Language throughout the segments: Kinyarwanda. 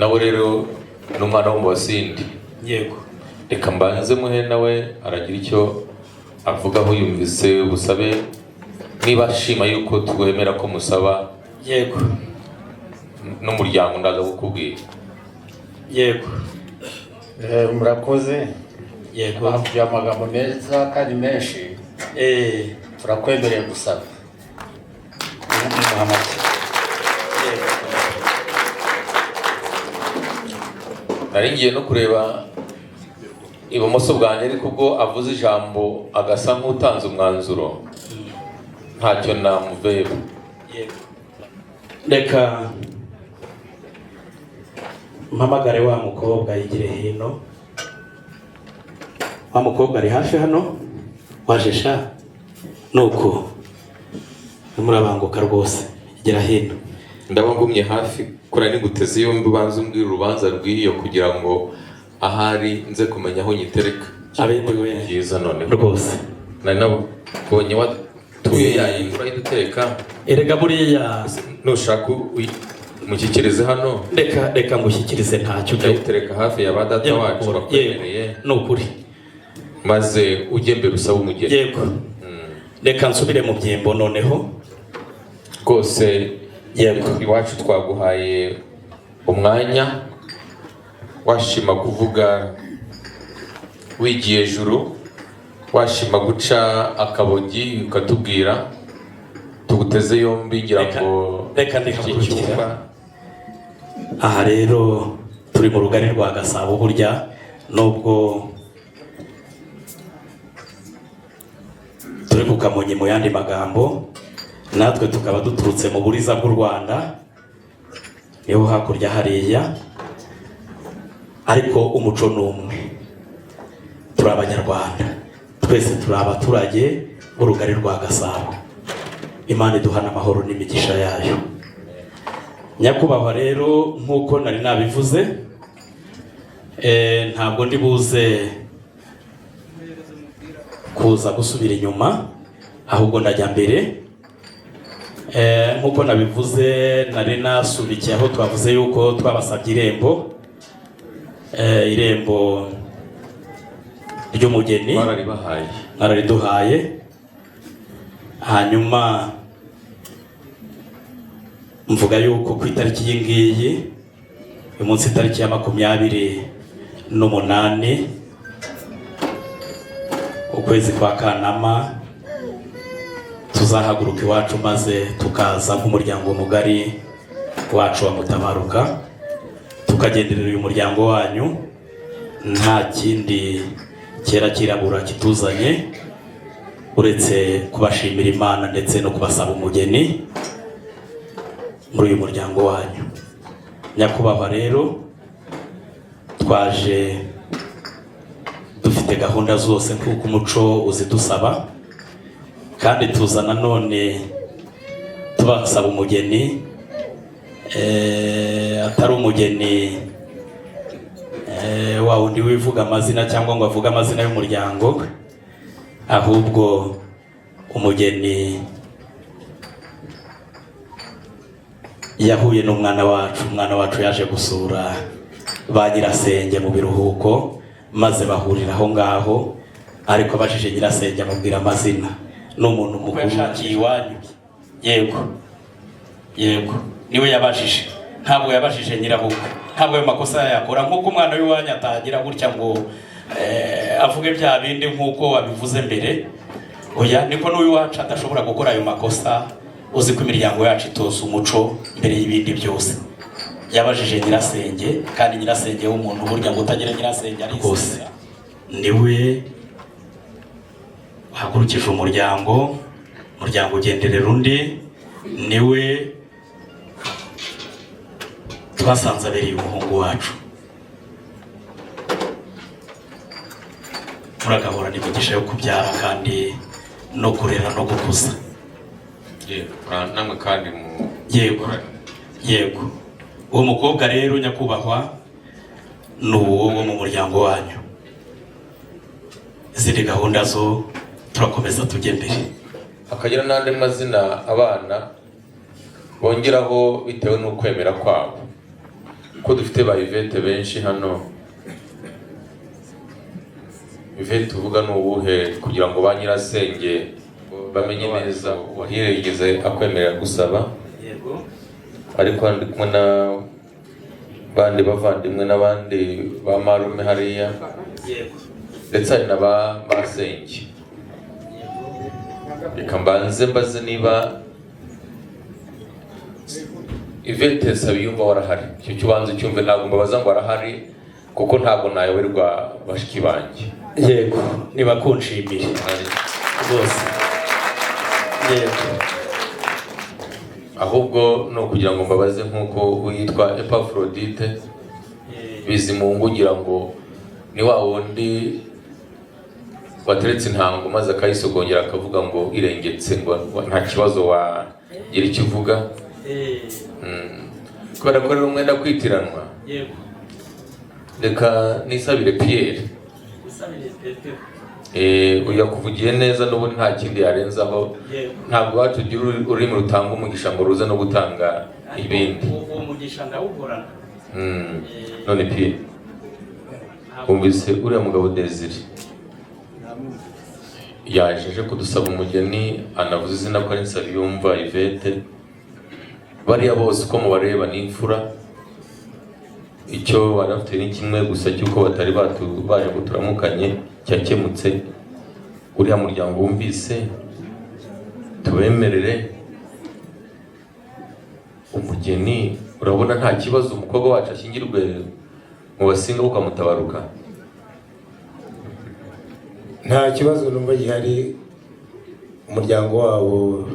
Nawe rero ni umwana wo mu Basindi. Yego. Reka mbanze muhe, nawe aragira icyo avugaho yumvise ubusabe, niba ashima yuko twemera ko musaba n'umuryango, ndaza kukubwira. Yego. Murakoze. Yego. Bavuye amagambo meza kandi menshi. Turakwemereye gusaba. Muha amashyi. Yego. Nari ngiye no kureba ibumoso bwanjye, ariko ubwo avuze ijambo agasa nk'utanze umwanzuro, ntacyo namuveba. Yego. Reka mpamagare wa mukobwa yigire hino. Wa mukobwa ari hafi hano, waje sha, nuko murabanguka rwose, igera hino. Ndaba ngumye hafi kora niguteze yombi, ubanza umbwira urubanza rw'iyo kugira ngo ahari nze kumenya aho nyitereka. Abemewe. Byiza noneho. Rwose. Nari nabonye watuye yayindi urayiduteka. Erega buriya Nushaka umushyikirize hano. Reka ngushyikirize, ntacyo ujya Ndayitereka hafi ya ba data wacu bakwemereye. Ni ukuri. Maze ujye mbere usaba umugeni. Yego, reka nsubire mu byimbo noneho. Rwose. Yego. Iwacu twaguhaye umwanya, washima kuvuga wigiye juru, washima guca akabogi ukatubwira, tuguteze yombi ngira ngo Reka iki ndihagurukira. cyumba. Aha rero turi mu rugari rwa Gasabo, burya nubwo turi ku Kamonyi mu yandi magambo, natwe tukaba duturutse mu Buriza bw'u Rwanda, niho hakurya hariya, ariko umuco ni umwe, turi Abanyarwanda twese, turi abaturage b'urugari rwa Gasabo. Imana iduhana amahoro n'imigisha yayo. Nyakubahwa rero, nk'uko nari nabivuze, ntabwo ndi buze kuza gusubira inyuma, ahubwo ndajya mbere. Nk'uko nabivuze, nari nasubikiye aho twavuze yuko twabasabye irembo, irembo ry'umugeni. Bararibahaye. Barariduhaye. Hanyuma mvuga yuko ku itariki iyi ngiyi, uyu munsi itariki ya 28 ukwezi kwa Kanama, tuzahaguruka iwacu maze tukaza nk'umuryango mugari wacu wa Mutabaruka, tukagenderera uyu muryango wanyu, nta kindi cyera kirabura kituzanye uretse kubashimira Imana ndetse no kubasaba umugeni muri uyu muryango wanyu. Nyakubahwa rero, twaje dufite gahunda zose nk'uko umuco uzidusaba, kandi tuza nanone tubasaba umugeni, atari umugeni wa wundi wivuga amazina cyangwa ngo avuge amazina y'umuryango, ahubwo umugeni yahuye n'umwana wacu. Umwana wacu yaje gusura ba nyirasenge mu biruhuko, maze bahurira aho ngaho, ariko abajije nyirasenge amubwira amazina. Ni umuntu mukuru yashakiye iwanyu. Yego, niwe yabajije, ntabwo yabajije nyirabukwe. Ntabwo ayo makosa yayakora, nk'uko umwana w'iwanyu atagira gutya ngo avuge bya bindi nk'uko wabivuze mbere. Oya, niko n'uw'iwacu adashobora gukora ayo makosa. Uzi ko imiryango yacu itoza umuco mbere y'ibindi byose. Yabajije nyirasenge, kandi nyirasenge w'umuntu, burya ngo utagira nyirasenge ari rwose, niwe wahagurukije umuryango, umuryango ugenderera undi, niwe twasanze abereye umuhungu wacu. Muragahorana imigisha yo kubyara kandi no kurera no gukuza. Yego, namwe kandi mu Yego, uwo mukobwa rero nyakubahwa ni uwo wo mu muryango wanyu. Izindi gahunda zo turakomeza tujye mbere. Hakagira n'andi mazina abana bongeraho bitewe n'ukwemera kwabo. Ko dufite ba Yvette benshi hano, Yvette uvuga ni uwuhe, kugira ngo ba nyirasenge bamenye neza? Wahirigeze akwemerera gusaba? Yego. Ariko hano ndi kumwe na bandi bavandimwe n'abandi ba marume hariya. Yego. Ndetse hari na ba masenge. Reka mbanze mbaze niba Yvette Nsabiyumva warahari. Icyo cyubanza cyumve, ntabwo mbabaza ngo arahari, kuko ntabwo nayoberwa bashiki banjye. Yego, nibakunshimire rwose, yego. Ahubwo ni ukugira ngo mbabaze nk'uko uyitwa Epafrodite Bizimungu, ngira ngo ni wa wundi wateretse intango maze akayisogongera akavuga ngo irengetse, ngo nta kibazo wagira icyo uvuga. Kubera ko rero umwenda kwitiranwa, Yego. reka nisabire Pierre. Usabire Petero. Uyu yakuvugiye neza, n'ubundi nta kindi yarenzaho. Yego. Ntabwo iwacu tugira ururimi rutanga umugisha ngo ruze no gutanga ibindi. Uwo mugisha ndawuhorana. None Pierre, wumvise uriya mugabo Desire yaje aje kudusaba umugeni, anavuze izina ko ari Nsabiyumva Yvette. Bariya bose uko mubareba ni imfura. Icyo bari bafite ni kimwe gusa, cy'uko batari baje ngo turamukanye, cyakemutse. Uriya muryango wumvise, tubemerere umugeni. Urabona nta kibazo umukobwa wacu ashyingirwe mu Basinga ukamutabaruka? Nta kibazo numva gihari. Umuryango wabo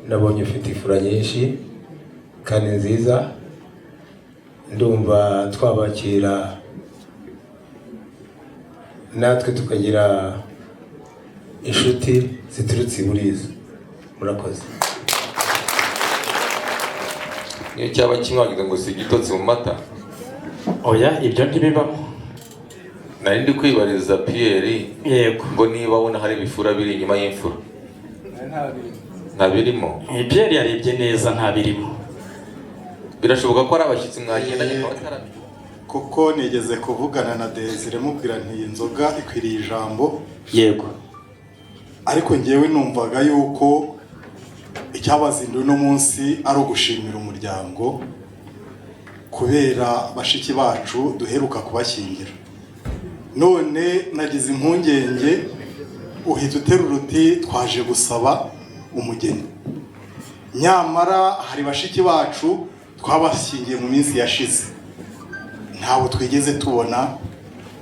nabonye ufite ifura nyinshi kandi nziza, ndumva twabakira natwe tukagira inshuti ziturutse i Buriza. Murakoze. Niyo cyaba kimwe wagize ngo si igitotsi mu mata. Oya, ibyo ntibibamo. Nari ndi kwibariza Pierre Yego. ngo niba abona hari ibifura biri inyuma y'imfura. Nta birimo? Pierre yarebye neza, nta birimo. Birashoboka ko ari abashyitsi mwagendanye akaba ataramenya. Kuko nigeze kuvugana na Desire mubwira nti iyi nzoga ikwiriye ijambo. Yego. Ariko ngewe numvaga yuko icyabazinduye uno munsi ari ugushimira umuryango kubera bashiki bacu duheruka kubashyingira. None nagize impungenge, uhita uterura uti twaje gusaba umugeni, nyamara hari bashiki bacu twabashyingiye mu minsi yashize ntabwo twigeze tubona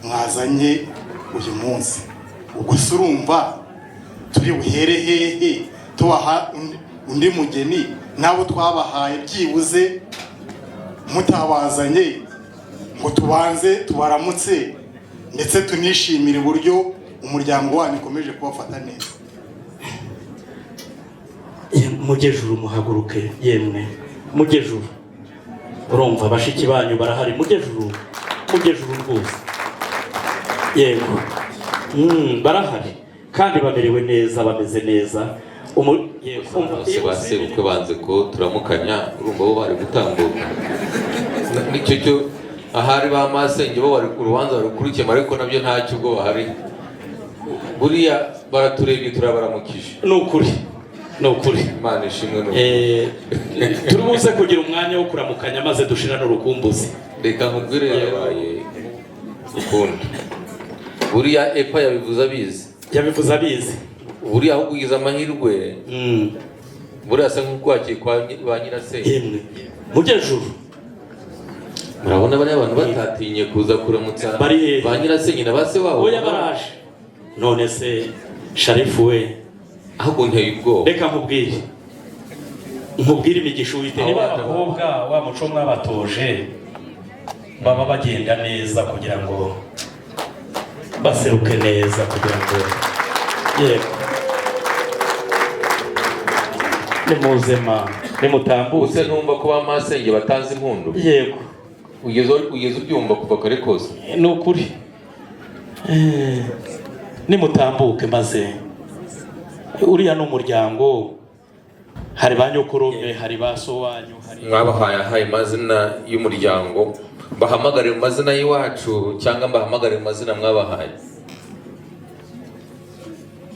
mwazanye uyu munsi. Ubwo se urumva turi buhere hehe tubaha undi mugeni n'abo twabahaye byibuze mutabazanye ngo tubanze tubaramutse, ndetse tunishimire uburyo umuryango wanyu ukomeje kubafata neza? Mujye juru, muhaguruke yemwe, mujye juru. Urumva bashiki banyu barahari. Mujye juru, mujye juru rwose. Yego. Barahari kandi bamerewe neza, bameze neza. Yego. Umva, Bose ba sebukwe banze ko turamukanya, urumva bo bari gutambuka. Nicyo cyo ahari ba masenge bo bari urubanza barukurikiyemo, ariko nabyo ntacyo ubwo bahari. Buriya baraturebye, turabaramukije. Ni ukuri, ni ukuri. Imana ishimwe, ni ukuri. Turi buze kugira umwanya wo kuramukanya maze dushira n'urukumbuzi. Reka nkubwire, yabaye ukundi. Buriya epa yabivuze abizi. Yabivuze abizi. Buriya ahubwo ugize amahirwe, buriya asa nk'ukwakiye kwa ba nyirasenge. Yemwe, mujye juru. Murabona bariya abantu batatinye kuza kuramutsa Bari hehe? ba nyirasenge na ba se wabo. Oya, baraje. None se Sharifu we? Ahubwo nteye ubwoba. Reka nkubwire, nkubwire imigisha Uwiteka. Abo Niba bana abakobwa wa muco mwabatoje baba bagenda neza kugira ngo baseruke neza, kugira ngo, yego, nimuzema nimutambutse. Use ntumva ko ba masenge batanze impundu? Yego. Ugeze ubyumva kuva kare kose. Ni ukuri. Nimutambuke maze uriya ni umuryango. Hari ba nyokorome, hari ba so wanyu, hari Mwabahaye ahaye amazina y'umuryango. Bahamagare mu mazina y'iwacu cyangwa mbahamagare mu mazina mwabahaye?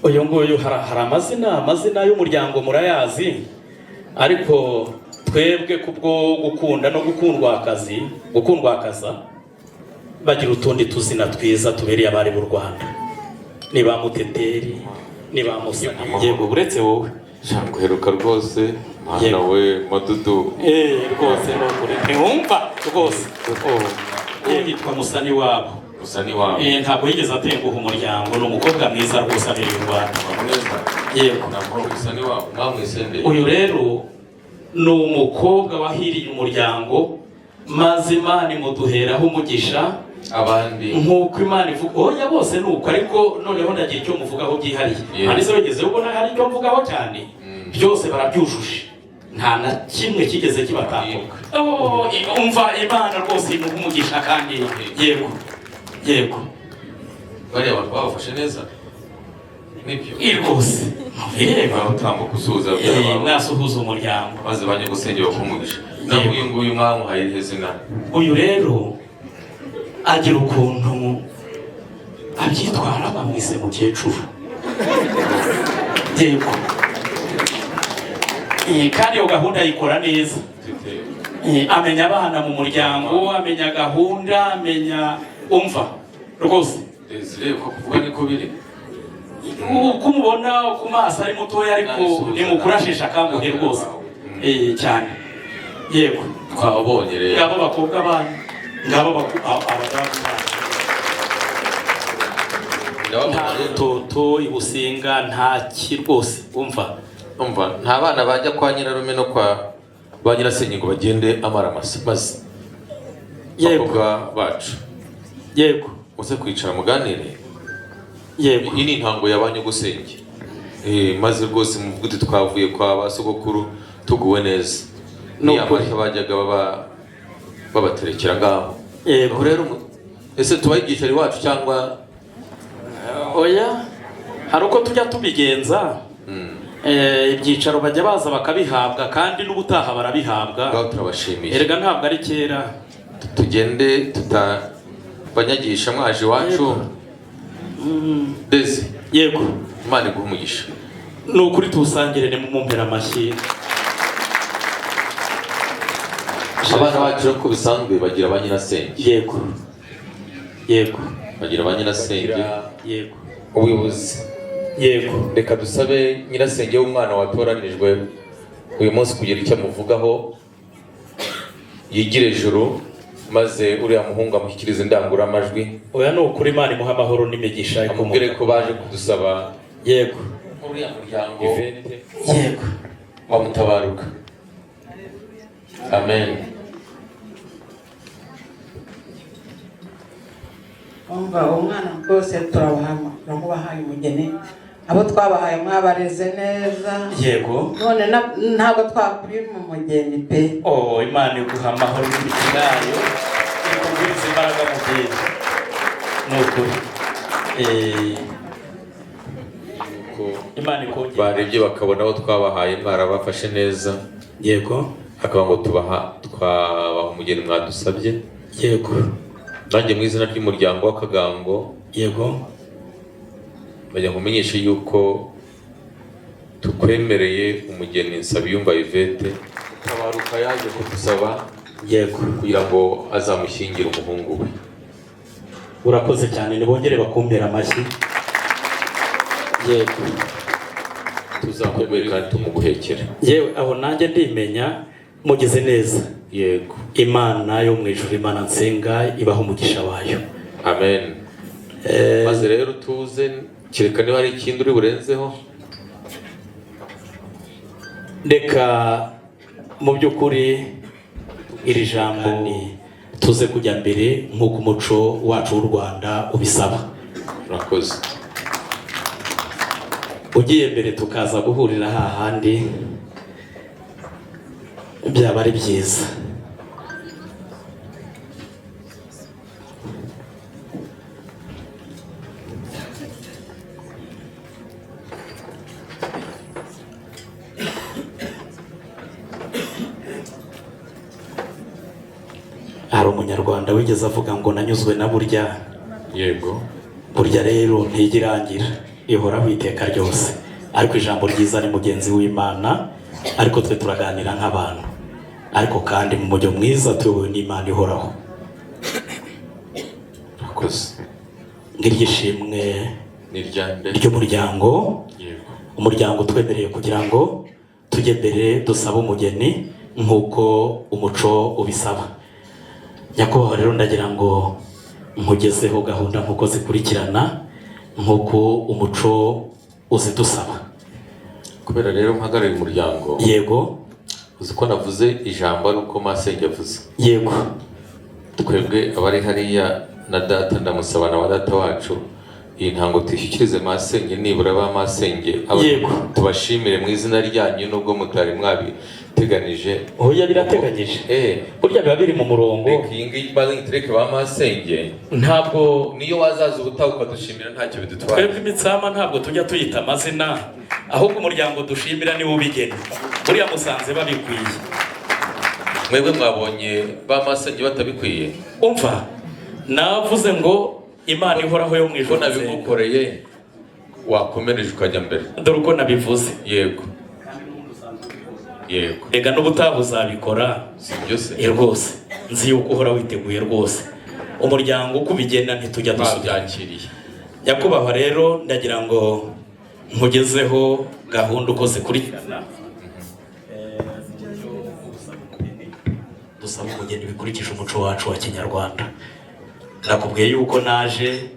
Uyu nguyu hari amazina y'umuryango murayazi, ariko twebwe kubwo gukunda no gukundwa akazi, gukundwa akaza, bagira utundi tuzina twiza tubereye abari b'u Rwanda. Ni ba Muteteri, ni ba Musani. Yego, uretse wowe. Guheruka rwose mwana we Madudu. Rwose ni ukuri, ntiwumva rwose. Yitwa Musani wabo. Musani wabo. Ntabwo yigeze atenguha umuryango, ni umukobwa mwiza rwose abereye u Rwanda. Yego. Musani wabo mwamwise nde? Uyu rero ni umukobwa wahiriye umuryango, maze Imana imuduheraho umugisha. Abandi nk'uko Imana ivuga, oya bose ni uko, ariko noneho ndagira icyo muvugaho byihariye. Kandi se wigeze ubona hari icyo mvugaho cyane? Byose barabyujuje, nta na kimwe kigeze kibatambuka. Umva, Imana rwose imuha umugisha kandi. Yego, yego. Bariya bantu babafashe neza nibyo. Rwose bireba. Utambuka usuhuza. Mwasuhuza umuryango. Maze ba nyogosenge bakumugisha. Naho uyu nguyu mwamuhaye irihe zina? Uyu rero agira ukuntu abyitwara, bamwise mukecuru. Yego. Kandi iyo gahunda ayikora neza. Amenya abana mu muryango, amenya gahunda, amenya, umva rwose. Desire, uko kuvuga niko biri. Uko umubona ku maso ari mutoya, ariko ni mukuru, asheshe akanguhe rwose. Cyane, yego. Twabonye rero. Ngabo bakobwa banyu, ngabo abadamu banyu. Nta rutoto ibusinga, nta ki rwose, umva. Umva, nta bana bajya kwa nyirarume no kwa ba nyirasenge ngo bagende amara maze. Bakobwa bacu. Yego. Uze kwicara muganire. Yego. Iyi ni intango ya ba nyogosenge. Maze rwose muvuge uti twavuye kwa ba sogokuru tuguwe neza. Ni amata bajyaga babaterekera ngaho. Yego. Rero ese tubaye ibyicaro iwacu cyangwa? Oya, hari uko tujya tubigenza. Ibyicaro bajya baza bakabihabwa, kandi n'ubutaha barabihabwa. Ngaho turabashimiye. Erega ntabwo ari kera. Tugende tutabanyagisha mwaje iwacu. Desi. Yego. Imana iguhe umugisha. Ni ukuri, tuwusangire, ni mumumpera amashyi. Abana bacu uko bisanzwe bagira ba nyirasenge. Yego. Yego. Bagira ba nyirasenge. Yego. Ubuyobozi. Yego. Reka dusabe nyirasenge w'umwana watoranijwe uyu munsi kugira icyo amuvugaho, yigire ejuru, maze uriya muhungu amushyikirize indangururamajwi. Oya, ni ukuri, Imana imuha amahoro n'imigisha. Amubwire ko baje kudusaba. Yego. Uriya muryango. Yego. Wamutabaruka. Amen. Umva, umwana rwose turamubahaye umugeni, abo twabahaye mwabareze neza. Yego. None ntabwo twakwima umugeni pe. Oh, Imana iguha amahoro n'imigisha yayo, ikugwirize imbaraga mu byiza. Ni ukuri. Imana ikongera. Barebye bakabona abo twabahaye mwarabafashe neza. Yego. Akaba ngo twabaha umugeni mwadusabye. Yego. Nanjye mu izina ry'umuryango w'Akagango. Yego. Bajya nkumenyeshe yuko tukwemereye umugeni Nsabiyumva Yvette. Tabaruka yaje kudusaba. Yego. Kugira ngo azamushyingire umuhungu we. Urakoze cyane, nibongere bakumpera amashyi. Yego. Tuzakwemera kandi tumuguhekere. Yewe, aho nanjye ndimenya, mugize neza. Yego. Imana yo mu ijuru, Imana nsenga, ibaha umugisha wayo. Amen. Maze rero tuze, kereka niba hari ikindi uri burenzeho. Reka mu by'ukuri iri jambo tuze kujya mbere nk'uko umuco wacu w'u Rwanda ubisaba. Urakoze. Ugiye mbere tukaza guhurira hahandi, byaba ari byiza. Umunyarwanda wigeze avuga ngo nanyuzwe na burya. Yego. Burya rero ntigirangira, ihoraho iteka ryose. Ariko ijambo ryiza ni mugenzi w'Imana, ariko twe turaganira nk'abantu, ariko kandi mu mujyo mwiza tuyobowe n'Imana ihoraho. Urakoze. Ngiryo ishimwe Ni irya nde? ry'umuryango. Yego. Umuryango utwemereye kugira ngo tujye mbere dusabe umugeni nk'uko umuco ubisaba. Nyakubahwa rero, ndagira ngo nkugezeho gahunda nk'uko zikurikirana, nk'uko umuco uzidusaba. Kubera rero mpagarariye umuryango, Yego. uzi ko navuze ijambo ari uko masenge avuze. Yego. Twebwe abari hariya na data, ndamusaba na data wacu, iyi ntango tuyishyikirize masenge, nibura ba masenge Yego. tubashimire mu izina ryanyu nubwo mutari mwabiteganije. Oya, birateganyije. Burya biba biri mu murongo. Reka iyi ngiyi maze nyitereke ba masenge. Ntabwo niyo wazaza ubutaha ukadushimira ntacyo bidutwaye. Twebwe imitsama ntabwo tujya tuyita amazina, ahubwo umuryango dushimira niwo ubigena. Buriya musanze babikwiye. Mwebwe mwabonye ba masenge batabikwiye? Umva, navuze ngo Imana ihoraho yo mu Ko ijuru nabigukoreye, wakomereje ukajya mbere. Dore uko nabivuze. Yego, yego. Rega n'ubutaha uzabikora. Si byo se? Rwose nzi yuko uhora witeguye rwose. Umuryango uko ubigena ntitujya dusubira. Babyakiriye. Nyakubahwa rero, ndagira ngo nkugezeho gahunda uko zikurikirana. Dusaba umugeni bikurikije umuco wacu wa kinyarwanda. Nakubwiye yuko naje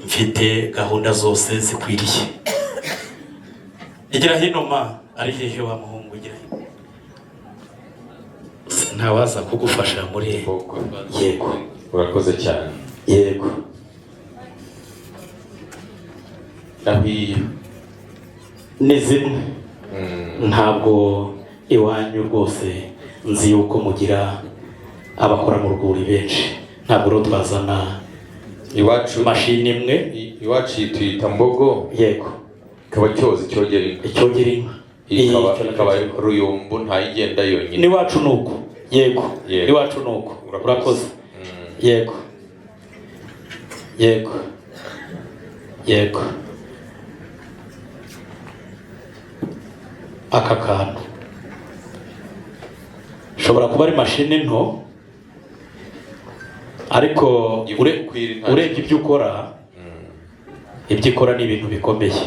mfite gahunda zose zikwiriye. Igira hino ma, ari hehe wa muhungu? Igira hino. Ntawaza kugufasha muri? Yego. Urakoze cyane. Yego. Ahiye. Ni zimwe. Ntabwo iwanyu rwose nzi yuko mugira abakora mu rwuri benshi, ntabwo rero twazana Iwacu mashini imwe. Iwacu tuyita mbogo. Yego. Ikaba cyozi cyogera inka. Icyogera inka. Ikaba Iyi, ikaba ruyumbu, ntayigenda yonyine. N'iwacu ni uko. Yego. Yego. N'iwacu ni uko. Urakoze. Yego, yego, yego. Aka kantu ishobora kuba ari mashini nto, ariko urebye ibyo ukora, ibyo ikora ni ibintu bikomeye.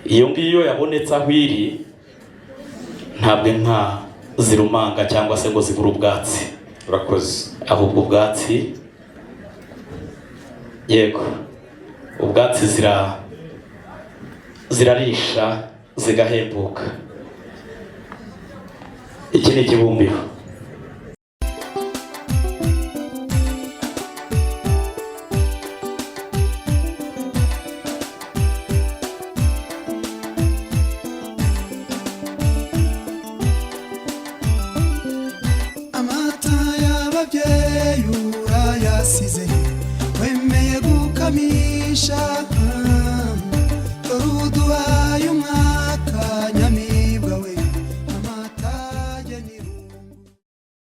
Iyo ngiyo yabonetse aho iri, ntabwo inka zirumanga cyangwa se ngo zibure ubwatsi. Urakoze. Ahubwo ubwatsi, yego, ubwatsi zirarisha zigahembuka. Iki ni ikibumbiro. Amata y'ababyeyi urayasize, wemeye gukamisha.